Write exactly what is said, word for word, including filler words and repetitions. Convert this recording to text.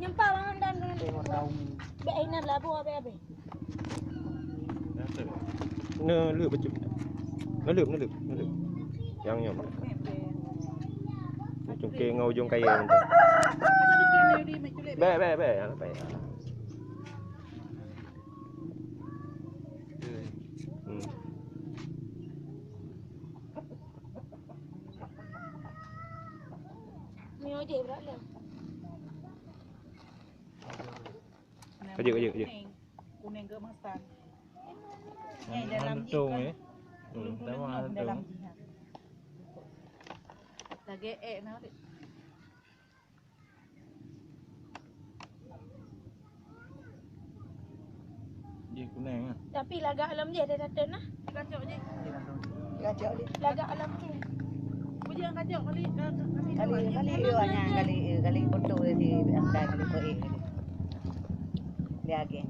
Nyampa Bang Hamdan keunan. Bèk inan labu abéh-abéh. Neuleueb bacut. Neuleueb, neuleueb, neuleueb. Nyang nyoe. Cungké ngon ujong kayèe mantong. Bèk, bèk, bèk. Alah, bèk. Hmm. Nyoe jih brat lé. Kajut, kajut, kajut. Kuning, kuning keemasan. Nyang dalam jih kan. Hmm, dalam jih. Lagèe ék na. Jih kuning ah. Tapi lagak lom jih dah satu nah. Kacok jih. Kacok jih. Lagak lom jih. Bujang kacok kali, eh, kali, kali, kali, eh, kali foto di Hamdan kali foto. Dia agen.